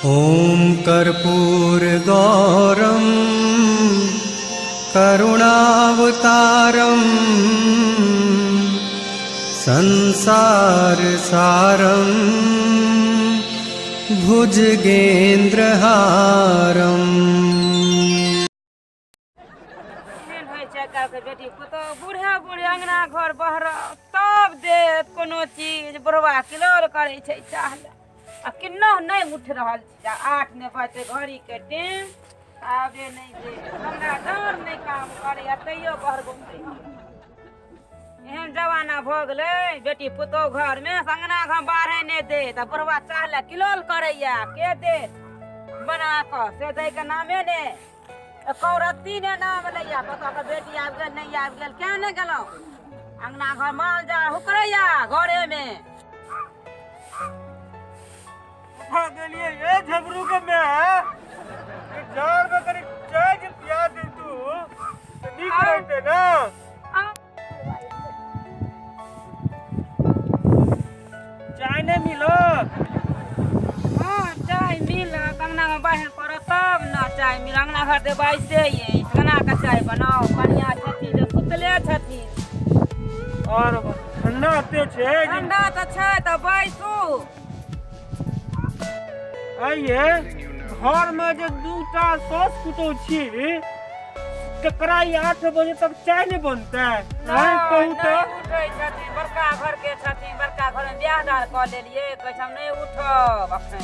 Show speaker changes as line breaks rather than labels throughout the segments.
ॐ कर्पूरगौरं करुणावतारं संसारसारं भुजगेन्द्रहारम्।
एहन होइ छै आइकाल्हिके बेटी पुतहु, बूढ़े बूढ़े अङ्गना घर बहरत तब देत कोनो चीज। बुढ़वा किलोल करै छै चाह लए आ किन्नहु नहि उठि रहल छै। 8 नहि बजतै घड़ीके टेम आबे नहि दे। हमरा डर नहि काम करैया, तैयो घर घुमबै। एहन जमाना भऽ गेलै, बेटी पुतहु घरमे अङ्गना घर बाढ़े नहि देत आ बुढ़वा चाह लए किलोल करैया। के देत बना कऽ से दैके नामे ने एको रत्ती ने नाम लैया। कतऽ के बेटी आबि गेल, नहि आबि गेल, किया नहि गेलहुँ अङ्गना घर? माल जाल हुकरैया घरेमे।
उठा गेलियै ए झबरू के माय, जाड़ में कनी चाय जे पिया दे तू तऽ नीक रहतै ने। चाय नहि मिलत?
हँ, चाय मिलत। अङ्गनामे बाहर पड़त तब ने चाय मिलत। अङ्गना घर तऽ बाइसे अछि, केना कऽ चाय बनाउ? कनिया छथिन जे सुतले छथिन।
और ठंडा एते छै जे
ठंडा तऽ छै, तऽ बैसू।
आइये घरमे जे दूटा सास पुतोह छी, तकरा ई 8 बजे तक चाय नहि बनतै? आँय, कहू तऽ।
नहि उठै छथिन, बड़का घर के छथिन, बड़का घर में बियाह दान कऽ लेलियै, कहै छै हम नहि उठब अखन।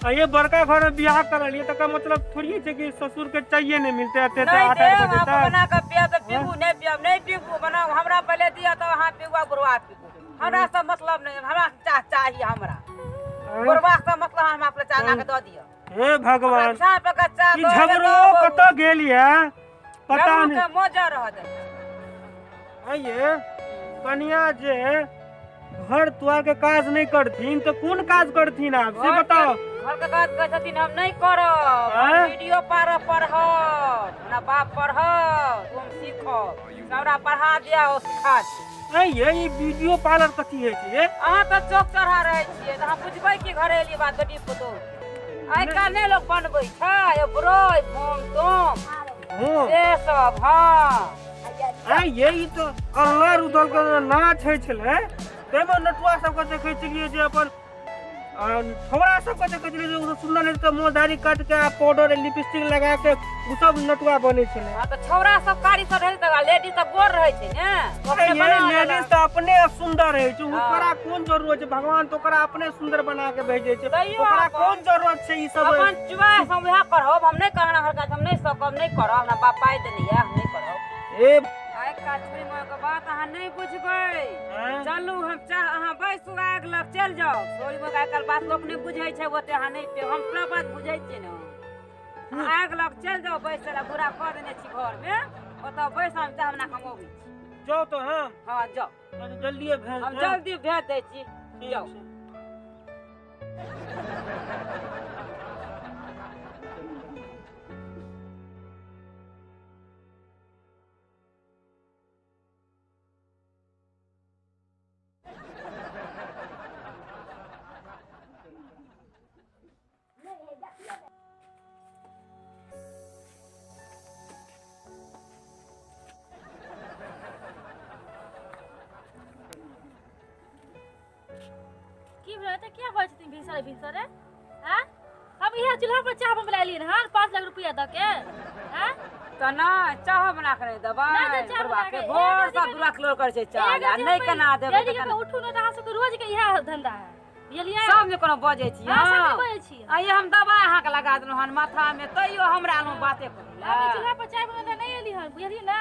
आ ये बड़का घर में बियाह करलियै तकर मतलब थोड़िए छै कि ससुर के चाइए नहि मिलतै एते
नहि
8 8
देब
बजे
अहाँ
तक।
बना कऽ पियब तऽ पीबू, नहि पियब नहि पीबू। बनाउ, हमरा पहिले दिअ तब अहाँ पीबू आ बुढ़वा पीबू। हमरा सब मतलब नहि, हमरा चाह चाही हमरा। बुढ़वा सब मतलब हमरा अपने चाह ला कऽ दऽ दिअ।
हे भगवान,
चाह पर कऽ चाह
ई
दऽ देबै
झगड़ो
तब।
कतऽ गेल ये पता
झगड़ो
नहि
के मजा रह दे।
आइये कनिया जे घर द्वार के काज नहि करथिन तऽ कोन काज करथिन आब से बताओ।
घर के काज कहै छथिन हम नहि करब।
आँय?
वीडियो पार पढ़ब, हमरा बाप पढ़ब, हम सीखब, हमरा पढ़ा दिया ओ सिखा दिया।
आइये ई वीडियो पार्लर कथी होइ छै ये?
अहाँ तऽ चौक चढ़ा रहै छियै तऽ अहाँ बुझबै की घरेली बात बेटी पुतोह के। आइ काल्हि नहि लोक बनबै छै ब्रोय फोम तोम से सब? हँ।
आइ ये ई तऽ अल्लाह रुदल के नाच होइ छलै, ताहिमे नटुआ सबके देखै छलियै जे अपन छौड़ा सबके देखै छलियै जे ओ सुन्दर नहि तऽ मुँह दाढ़ी काटि के आ पाउडर लिपस्टिक लगा के ओ सब नटुआ बनै छलै।
हँ, तऽ छौड़ा सब कारी सब रहै तऽ लेडीज सब गोर रहै छै ने, ओ अपने
ये
बना
लेडीज
लेलक।
तऽ अपने सुन्दर रहै छै। ओकरा कोन जरूरत छै? भगवान तऽ ओकरा अपने सुन्दर बना के भेजै छै।
तैयो
ओकरा कोन जरूरत छै ई सब?
अपन चुआइस, हम वएह करब, हम नहि करब हर काज, हम नहि सकब, नहि करब। हमरा बाप पाइ देने यऽ, हम नहि करब।
ए
आइ काल्हि छोड़ि के बात अहाँ नहि बुझबै।
आँय?
चलू, हम चाह अहाँ बैसू, आग लग चलि जाउ। छोड़ि के आइ काल्हि बात लोक नहि बुझै छै ओते, अहाँ नहि पियब, हम सब बात बुझै छियै ने। अहाँ आग लग चलि जाउ बैसै लए, बुरा कऽ देने छी घरमे, ओतऽ बैस, हम चाह बना कऽ हम अबै छी।
जाउ तऽ हम।
हँ, जाउ।
कनी जल्दिए भेज
हम
देब।
जल्दी भेज दै छी।
ठीक
जाउ।
छै।
की भेलै तऽ किया बजै छथिन भिनसरे भिनसरे? आँय, हम इएह चूल्हा पर चाह बनबै लए एलियै हन 5 लाख रुपया दऽ के। आँय?
तऽ नहि चाह बना कऽ नहि देबै?
नहि तऽ चाह
बुढ़बा
बना
के
के
भोर
एक
सँ
रति
दुरा किलो करै छै चाह
एक
आ
रति
नहि
हम
केना देबै
डेली
तऽ
के
केना?
उठू ने तऽ अहाँ सबके रोज के इएह धंधा है, बुझलियै?
सब जे कोनो बजै छी।
हँ, सब
हँ
नहि बजै छी।
आ ये हम दबाइ अहाँके लगा देलहुँ हन माथामे, तैयो हमरा लग बाते करै
हम ई
लए
चूल्हा पर चाय बनबै लए नहि एली हन, बुझलियै ने?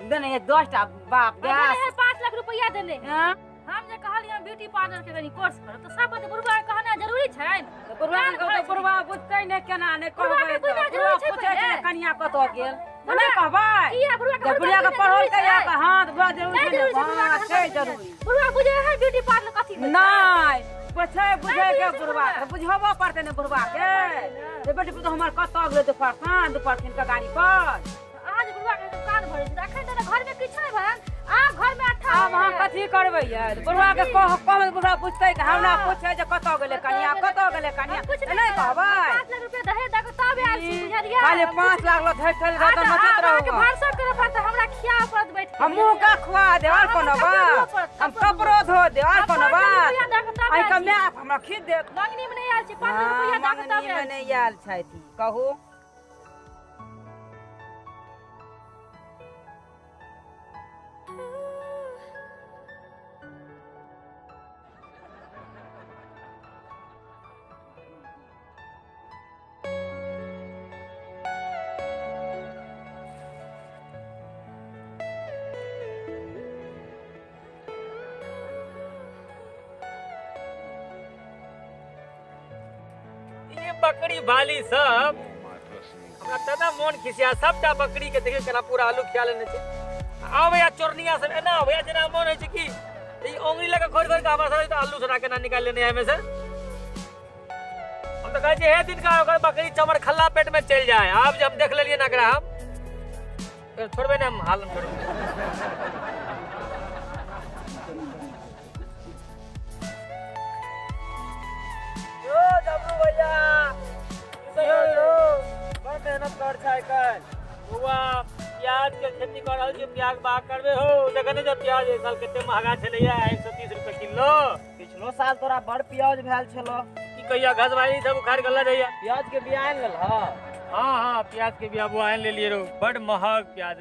देने ये 10टा बाप
देने
गैस
है 5 लाख रुपया देने है।
हँ?
हम जे कहलियै हम ब्यूटी पार्लर के कनी कोर्स करब तऽ सब बात बुढ़बा के कहना जरूरी छै?
तऽ बुढ़बा
कान
के
भरै
तऽ बुढ़बा बुझतै नहि, केना नहि
बुढ़बा
कहबै?
के
तऽ
बुझना
बुढ़बा
जरूरी छै
पूछै छै
पहिले।
कनिया कतऽ गेल, तऽ नहि
बुढ़बा-
कहबै
किया बुढ़बा के
जे
हड़बड़
बुढ़िया के
बुझना
पढ़ल
जरूरी
के
छै?
हँ, तऽ बुढ़बा जरूरी
नहि
छै ने?
जरूरी छै बुढ़बा
हँ,
के
छै
हड़बड़
जरूरी।
बुढ़बा बुझे है ब्यूटी पार्लर कथी होइ छै?
नहि पूछै, बुझै
नहि
के
बुझै छै
बुढ़बा
बुढ़बा।
के बुझबो पड़तै ने बुढ़बा के जे बेटी पुतोह हमर कतऽ गेलै दोपहर साँझ दोपहर के गाड़ी पर।
अहाँ जे बुढ़बा के कान भरै छै, अखन तऽ घर में किछु नहि भरल, आब घर में अट्ठा
आब अहाँ
है।
कथी करबै ये बुढ़वा के कह कह बुढ़वा पूछतै कि हमरा पूछे जे कतऽ गेलै कनिया कतऽ गेलै कनिया नहि कहबै।
5 लाख रुपया दहेज दऽ के तब आयल छी बुझलियै।
खाली 5 लाख ल धरि चलि रहत नचैत रहू।
अहाँके भरोसा करऽ पड़त हमरा खिया पड़त बैठ के।
हम मुँह का खुआ देब और कोनो बात, हम कपड़ो धो देब और कोनो बात। आइ के my हमरा खींच देत।
मंगनी में नहि आयल छी, 5 लाख रुपया दऽ के तब
मंगनी में नहि आयल छथि कहू।
बकरी भाली सब हमरा तना मोन खिसिया सबटा बकरी के देखियो केना पूरा आलू खिया लेने छै। आबैया चोरनिया सब एना आबैया जेना मोन होइ छै कि ई ओंगरी लगा खोरि खोरि के हमरा सब आलू सोना केना निकालि लेने एहिमे से। हम तऽ कहै छियै हे दिन का ओकर बकरी चमर खल्ला पेट में चलि जाए। आब जे हम देख लेलियै ना एकरा हम छोड़बै ने, हम हाल छोड़बै। भैया यो बड़ मेहनत कर छै काल्हि। बौआ प्याज के खेती कर रहल छी, प्याज बाग करबे हो। देखै नहि प्याज एहि साल कते महगा छलैया, 130 रुपए किलो।
पिछलो साल तोरा बड़ प्याज भेल छलो।
की कहिया घसबारी सब उखाड़ के लऽ जाइया।
प्याज के बिया आनि लेलह?
हाँ हाँ प्याज के बिया बौआ आनि लेलियै रो। बड़ महग प्याज।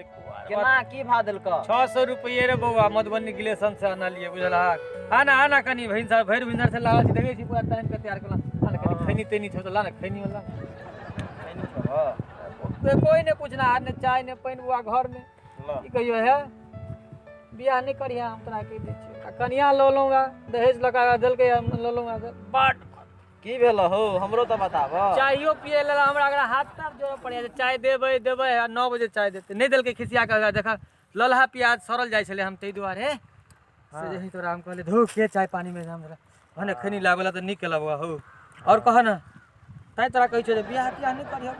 केना की भाव देलकौ?
600 रुपये रे बौआ, मधुबनी गिलेशन से अनलियै बुझलहक। आना आना कनी भिनसर भरि भिनसर से लागल छी, देखै छी पूरा टाइम के तैयार केलहुँ। खैनी तैनी छौ तऽ ला ने खैनी वाला।
खैनी छौ?
कोई नहि पूछना हार, ने चाय ने पानि बौआ घर में। की कहियो है बियाह नहि करिहा हम तोरा कहि दै छियौ। कनिया लऽ लौंगा दहेज लऽ कऽ देलकै लऽ लौंगा बड।
की भेल हो हमरो तऽ बताब।
चायो पियै लेल हमरा अगर हाथ पैर जोड़ऽ पड़ैया। चाय देबै देबै आ 9 बजे चाय देतै, नहि देलकै खिसिया कऽ। देख ललहा प्याज सड़ल जाइ छलै हम ताहि दुआरे से जे तोरा हम कहलियै धो के चाय पानी में हमरा भने खैनी लागल तऽ नीक केलक बौआ हो। और कह न तैं तोरा कहै छियौ जे बियाह तियाह नहि करिह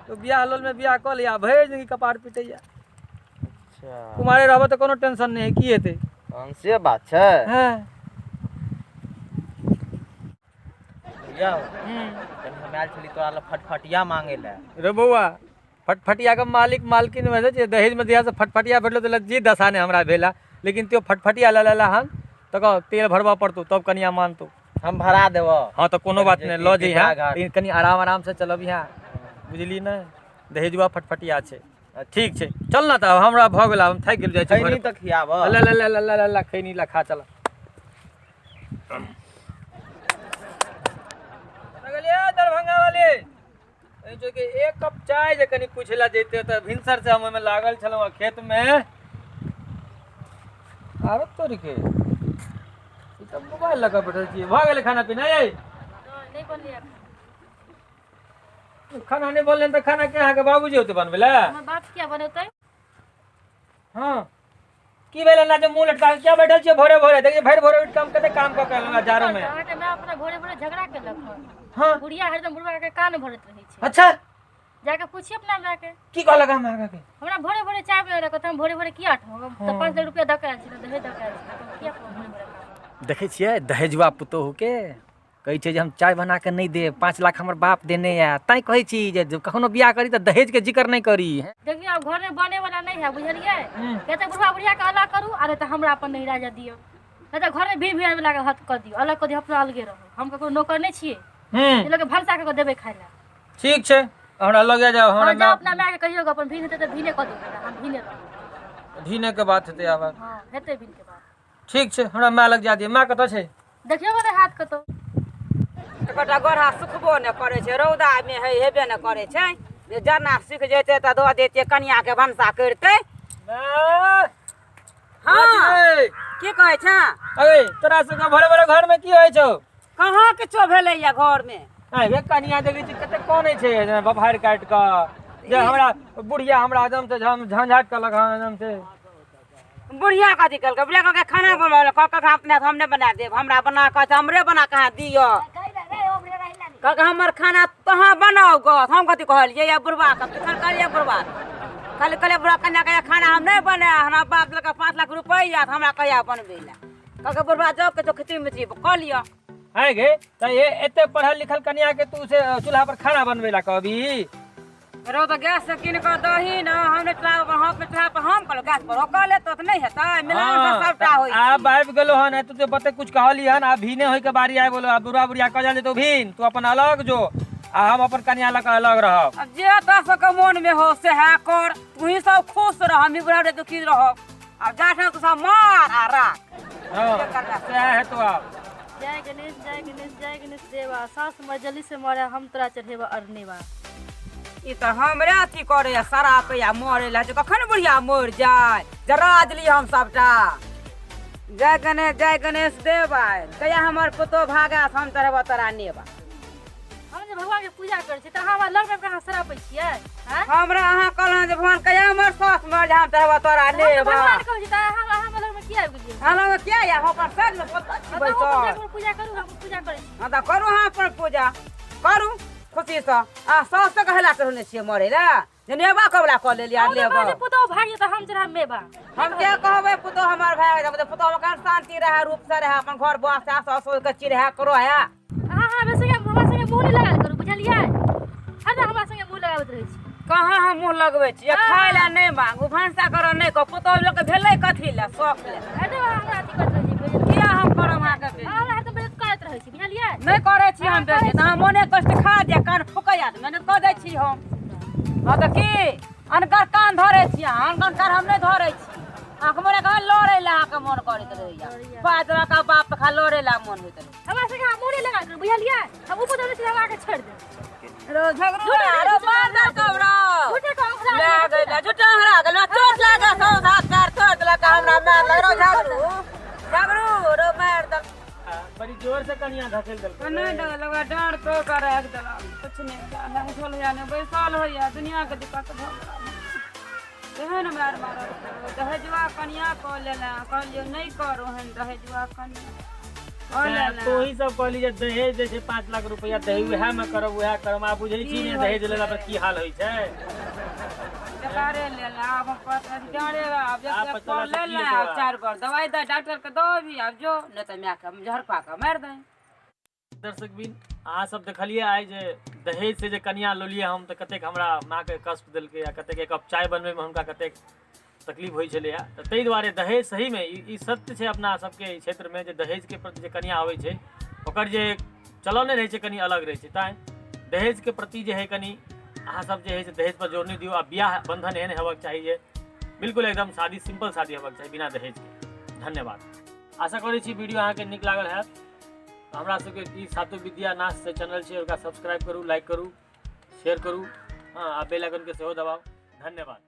तो बियाह लोल में बियाह कऽ लिअ भरि जिंदगी कपार पिटैया।
अच्छा
कुमारे रहबऽ तऽ कोनो टेंशन नहि है, की हेतै
से बात छै।
हँ
भैया हम आयल छली तोरा लए फटफटिया मांगे लए।
रे बौआ फटफटिया के मालिक मालकिन में छै दहेज में दिया से फटफटिया भेटलो तऽ जी दशा नहि हमरा भेला, लेकिन त्यो फटफटिया लऽ लेला हन तऽ कह तेल भरबऽ पड़तौ तब कनिया मानतौ।
हम भरा देबऽ।
हाँ तऽ कोनो बात नहि लऽ जइहे, लेकिन कनि आराम आराम से चलबिहे बुझली ने। दहेजुआ फटफटिया छै। ठीक छै चल ना तऽ हमरा भऽ गेल, हम थाकि गेल जाइ छी।
खैनी तऽ खियाबऽ।
ले ले ले ले ले ले खैनी ला खा चल। दरभंगा वाले जो कि एक कप चाय जे कनि पूछे ला जैते तऽ भिनसर से हम ओहिमे लागल छलहुँ खेत में। आरो तोरी के ई तऽ मोबाइल लऽ कऽ बैठल छियै। भऽ गेलै खाना पीना? यै
नहि बनलै
खाना। नहि बनलै तऽ खाना के अहाँके बाबूजी होतै बनबै लए?
हमर बाप किया बनेतै?
हाँ की भेलै ना जे मुँह लटका के किया बैठल छियै भोरे भोरे? देखिए भरि भोरे उठि कऽ हम कते काम कऽ के एलहुँ जाड़ो में।
अहाँके my अपना भोरे भोरे झगड़ा केलक हन।
हाँ
बुढ़िया हरदम बुढ़वा के कान भरैत रहै छै।
अच्छा
जाके पूछिए अपना माय के।
की कहलक हम अहाँके?
हमरा भोरे भोरे चाय बनेलक तऽ हम भोरे भोरे किया उठब? तऽ 5 लाख रुपया दऽ के आयल छी, दहेज दऽ के आयल छी, किया भोरे भोरे?
देखै छियै दहेजुआ पुतोहुके कहै छै जे हम चाय बना कऽ नहि देब, 5 लाख हमर बाप देने यऽ। तैं कहै छी जे कखनो बियाह करी तऽ दहेजके जिक्र नहि करी।
देखियौ आब घरमे बने वाला नहि है बुझलियै। या तऽ बुढ़वा बुढ़िया के अलग करू आ नहि तऽ हमरा अपन नहिरा जा दियौ, नहि तऽ घरमे भीड़ भीड़ वाला के हद कऽ दियौ, अलग कऽ दियौ, अपना अलगे रहू। हम ककरो नौकर नहि छियै जे लोक भनसा कऽ देबै खाय लए।
ठीक छै हमरा लगे जाउ। हमरा
जाउ अपना मायके कहियौ अपन भीन हेतै तऽ भीने कऽ दियौ, हम भीने रहब।
भीने के बात हेतै आब।
हँ हेतै भीन के बात।
ठीक छै हमरा माय लग जा दियौ। माय कतऽ छै?
देखियौ ने हाथ कतौ।
एकोटा गोढ़ा सुखबो नहि करै छै, रौदामे है हेबे नहि करै छै। जे जरना सुखि जेतै तऽ दऽ देतियै कनियाके भनसा करितै। हाँ की कहै छह?
अरे तोरा सबके भोरे भोरे घरमे की होइ छौ?
कहाँ किछो भेलैया घरमे।
अरे कनिया देखै छी कते कनै छै बफारि काटि कऽ जे हमरा बुढ़िया हमरा एकदम से झंझाट कलक हन एकदम से।
बुढ़िया कथी केलकै? बुढ़िया कहलकै खाना बनबै कहलकै अपने हम नहि बना देब, हमरा बना कऽ हमरे बना कऽ अहाँ दिअ। कहलकै हमर खाना अहाँ बनाउ गऽ। हम कथी कहलियै या बुढ़बा के? तखन कहलियै बुढ़बा कल कल बुढ़ा कन्या कहिया खाना हम नहीं बने हमरा बाप देलक 5 लाख रुपैआ त हमरा कहिया बनबै ला कहलकै बुढ़वा जाओ के खिचड़ी मिचड़ी कऽ लिअ।
है गे त ये एते पढ़ल लिखल कन्या के तू से चूल्हा पर खाना बनबै ला कहबी?
रो तो गैस से किन कऽ दही न हम नहीं चूल्हा पर हम चूल्हा पर हम कहलहुँ गैस पर ओ कऽ लेत तऽ नहीं हेतै मिलान से सबटा होइ।
आब आबि गेलो हन तू तो बते कुछ कहली हन आब भीने होय के बारी आबि गेलो। आब बुढ़ा बुढ़िया कह जेतौ भीन तू अपन अलग जो आ हम अपन कन्या लऽ कऽ अलग रहब।
अब जे तो सबके मन में हो से है कर तू ही सब खुश रह हम बुढ़ा बुढ़िया दुखी रहब। अब जा तू सब मार आ राख।
हां सएह हेतौ आब।
जय गणेश जय गणेश जय गणेश देवा सास मजली से मरे हम तोरा चढ़ेबा अरनेवा।
ई तऽ हमरे अथी करैया सरापैया मरे ला कखन बुढ़िया मरि जाय जरा देलियै हम सबटा। जय गणेश देवा कहिया हमर पुतोह भागा हम चढ़ेबा तोरा नेबा।
हम जे भगवान के पूजा करै छियै तऽ हमरा लग में अहाँ सरापै छियै?
हमरा अहाँ कहलहुँ जे भगवान कहिया हमर सास मरि जाय हम चढ़ेबा तोरा नेबा।
भगवान कहै छै तऽ अहाँ हमरा लग में किया आबि गेलियै?
अहाँ लग में किया आयल? हम अपन साइड में पोतल छी बैसल।
पूजा करू हम पूजा करै छी।
हँ तऽ करू अहाँ अपन पूजा करू खुशी से। आ सास तऽ कहला चढ़ने छियै मरे ला जे नेबा कबला कऽ लेलियै आ लेबा।
पुतोह भागि जेतै हम चढ़ाब मेवा।
हम के कहबै पुतोह हमर भागि जेतै पुतोह हमर शांति रहै रूप से रहै अपन घर बसै सासुर के चिढ़ै करो है।
अहाँ हमरा संगे मुँह नहि लगायल करू बुझलियै? हरदम हमरा संगे मुँह लगाबैत रहै छी।
कहाँ हम मुँह लगबै छियै? खाय लए नहि मांगू भनसा करऽ नहि कहू पुतोह लोकके भेलै कथी लए शौक लए।
हरदम हमरा अथी करैत रहै छी।
किया हम करब अहाँके बेइज्जती?
अहाँ हमरा हरदम बेइज्जत करैत रहै छी बुझलियै?
नहि करै छी हम बेइज्जती। अहाँ मोने कष्ट खा दिअ कान फुकैया तऽ मेहनत कऽ दै छी हम। हँ तऽ की अनकर कान धरै छी अहाँ? अनकर कान हम नहि धरै छी। अहाँके मोने कहाँ लड़ै लए अहाँके मोन करैत रहैया। पाँच लड़का बाप खा लड़ै लए मोन होइत रहैया।
हमरा संगे अहाँ मुँह नहि लगायल करू बुझलियै? हम ऊपर दौड़ै छी अहाँके छोड़ि देब।
रो झगड़ू रो मार देलकौ रो।
झूठे के अंखरा
लए गेलै झूठे अंखरा गेलै चोट लागल सब हाथ पैर तोड़ि देलक हमरा मारलक रो झगड़ू झगड़ू रो मारि देलक।
बड़ी जोर से कनिया धकेल देलकै।
नहि देलक डाँड़ तोड़ कऽ राखि देलक किछु नहि उठल होइया नहि बैसल होइया दुनिया के दिक्कत भऽ गेल। तेहन मारि मारल दहेजुआ कनिया कऽ लेला कहलियै नहि कर ओहन दहेजुआ कनिया।
तो ही सब कहली जे दहेज जे छै 5 लाख रुपया दहेज उएह में करब उएह करब। आब बुझै छी ने दहेज लेला पर की हाल होइ छै।
बेकारे लेला आब हम लेला 4 बार दवाइ दे डॉक्टर के दो भी आब जो नहि तऽ मायके जहर पा कऽ मारि दे।
दर्शक बिन अहाँ सब देखलियै आइ जे दहेज से जे कनिया लेलियै हम तऽ कतेक हमरा माँके कष्ट देलकै आ कतेक एक कप चाय बनबैमे हुनका कतेक तकलीफ होइ छलैए। तऽ ताहि दुआरे दहेज सहीमे ई सत्य छै अपना सबके क्षेत्रमे जे दहेजके प्रति जे कनिया आबै छै ओकर जे चलन रहै छै कनि अलग रहै छै। तैँ दहेजके प्रति जे है कनि अहाँ सब जे है से दहेज पर जोर नहि दियौ। आ बियाह बंधन एहन हेबाक चाही जे बिल्कुल एकदम शादी सिंपल शादी हेबाक चाही बिना दहेजके। धन्यवाद। आशा करै छी वीडियो अहाँके नीक लागल हैत। हमरा सबके ई सातो विद्या नाच से चैनल छै ओकरा सब्सक्राइब करू, लाइक करू, शेयर करू, हँ आ बेल आइकनके सेहो दबाउ। धन्यवाद।